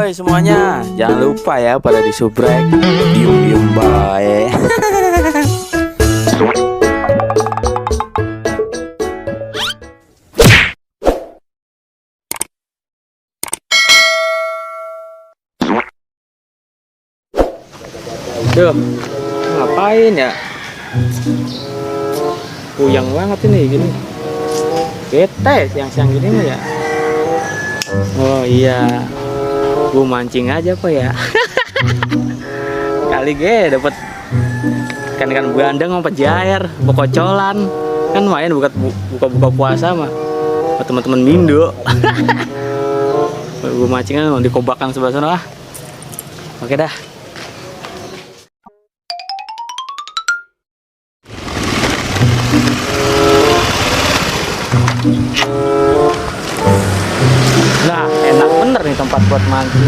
Woi semuanya, jangan lupa ya pada disubrek. Diem bae. Duh, ngapain ya? Puyeng banget ini gini. Bete siang-siang gini mah ya. Oh iya, gua mancing aja apa ya. Kali dapet ikan bandeng sama pejair, bokocolan. Kan lumayan buka puasa mah. Buat teman-teman Mindo. Gua mancing aja di kobakan sebelah sana lah. Oke dah. Nah, enak bener nih tempat buat mancing.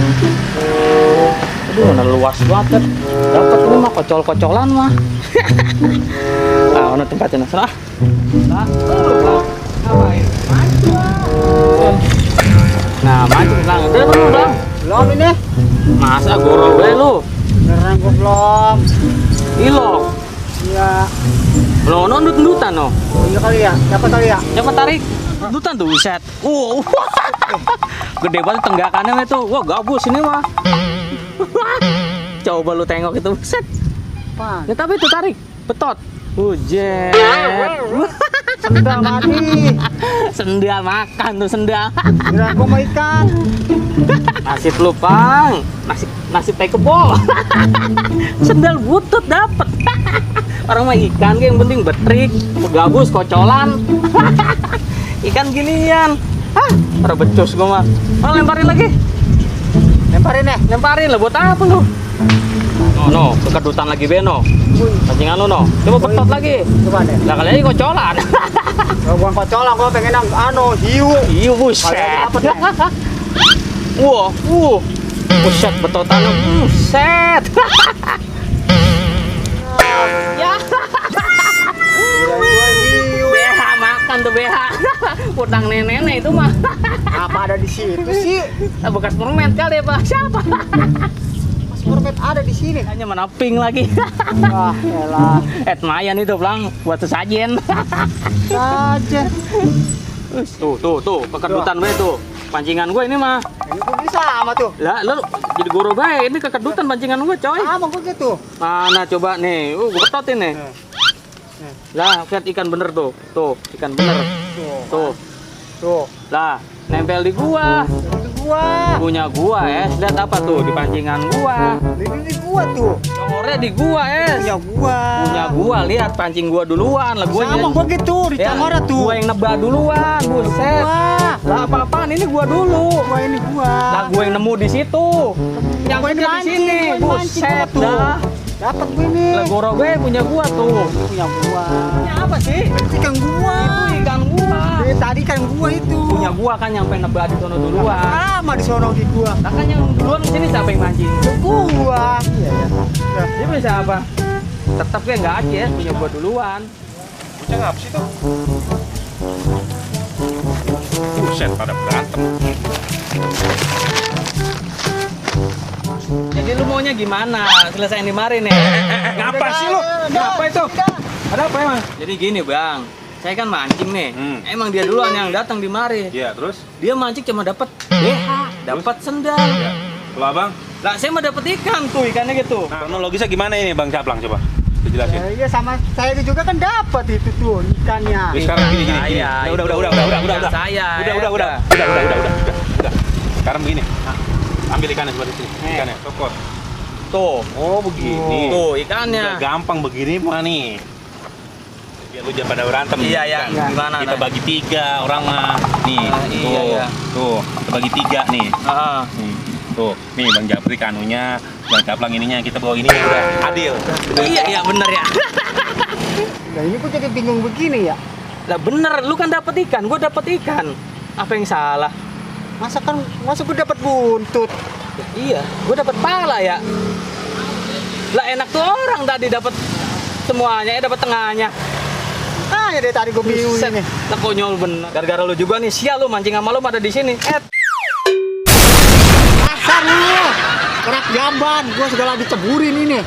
Aduh, mana luas banget. Dapat ini mah kocol-kocolan mah. Ah, mana tempatnya sana? Nah, ngapain? Mancing. Nah, mancing lang. Udah belum, Bang? Belum ini? Masa goro gue lu? Beneran gua belum. Ilok. Iya. Lo nundut-nundutan no. Oh iya kali ya. Siapa kali ya? Coba tarik. Nundutan tuh, set. Gede banget tenggakannya itu. Wah, gabus ini mah. Coba lu tengok itu, set. Apaan? Ya tapi itu tarik, betot. Hujan. Sendal mati. Sendal makan tuh sendal. Beneran gua mau ikan. Nasib lu, Pang. Nasib tai kebo. Sendal butut dapet. Orang mah ikan yang penting betrik, gabus, kocolan. Ikan ginian. Hah, para becus gua mah. Oh, lemparin lagi. Lemparin ya? Lemparin lah buat apa lu? No, kekedutan lagi Beno. Pancingan lu no. Coba betot lagi. Coba deh. Lah kali ini kocolan. Gua buang kocolan, gua pengen hiu. Iya buset. Dapet ya? Wah, buset betotan lu. Buset. Ya. Kirain gua hiu. BH makan tuh BH. Utang nenek itu mah. Apa ada di situ sih? Bekas permen kali ya, Pak. Siapa? Mas Purmet ada di sini. Hanya mana ping lagi. Wah, elah. Mayan itu, Blang, buat sesajen. Saja. Tuh, kekedutan gue tuh. Pancingan gue ini mah. Ini gua bisa sama tuh. Lah, lu jadi guru bae, ini kekedutan pancingan gue, coy. Sama gua gitu. Mana coba nih, gue betotin nih. Lah, lihat ikan bener tuh. Tuh, ikan bener. Tuh. Tuh. Lah, nempel di gua. Itu gua. Punya gua, lihat apa tuh di pancingan gua. Ini gua tuh. Congornya di gua, Punya gua. Punya gua, lihat pancing gua duluan. Lah gua Sama gua gitu di congornya tuh. Gua yang nebak duluan, buset. Wah. Lah apa-apaan ini gua dulu. Gua ini gua. Lah gua yang nemu di situ. Yang Gua ini di mancing, sini, gua mancing buset tuh. dah. Dapat gua ini. Lah goro gue punya gua tuh. Punya gua. Punya apa sih? Ikan gua. Itu ikan gua. Tadi kan gua itu. Punya gua kan yang pengen nebak di sono duluan. Sama di sono di gua. Lah kan yang duluan sini siapa yang mancing? Gua. Iya ya. Dia bisa apa? Tetap gue nggak aja, punya gua duluan. Bocah ngapa sih tuh? Buset, pada berantem. Jadi lu maunya gimana? Selesaiin di mari nih. Ngapa sih lu? Ngapa itu? Ada apa emang? Jadi gini, Bang. Saya kan mancing nih. Emang dia duluan yang datang di mari. Iya, terus? Dia mancing cuma dapat BH, dapat sendal. Ya. Kalau abang? Lah saya mah dapat ikan tuh, ikannya gitu. Nah, kronologisnya gimana ini Bang Caplang coba? Dijelasin. Iya sama saya juga kan dapat itu tuh ikannya. Wih, sekarang gini. Saya, Udah. Saya, Udah. Sekarang begini. Ambil ikannya seperti sini. Ikannya, sokot. Tuh. Oh, begini. Tuh ikannya. Udah gampang begini mah nih. Biar lu jangan pada berantem. Iya, ya. Kan? Gimana? Kita bagi 3 orang mah. Nih, Iya, iya. Tuh, kita bagi 3 nih. Heeh. Tuh, nih Bang Japri kanunya, Bang Caplang ininya, kita bawa ini udah adil. Iya, bener ya. Nah ini gua jadi bingung begini ya. Lah bener, lu kan dapat ikan, gua dapat ikan. Apa yang salah? Masa gua dapat buntut. Iya, gue dapat pala ya. Lah enak tuh orang tadi dapat semuanya, dapat tengahnya. Ah ya dari tadi gua bingung Buset, ini. lah konyol bener. Gara-gara lu juga nih, sial lu mancing sama lu ada di sini. Dasar lu. Kerak jamban, gua segala diceburin ini.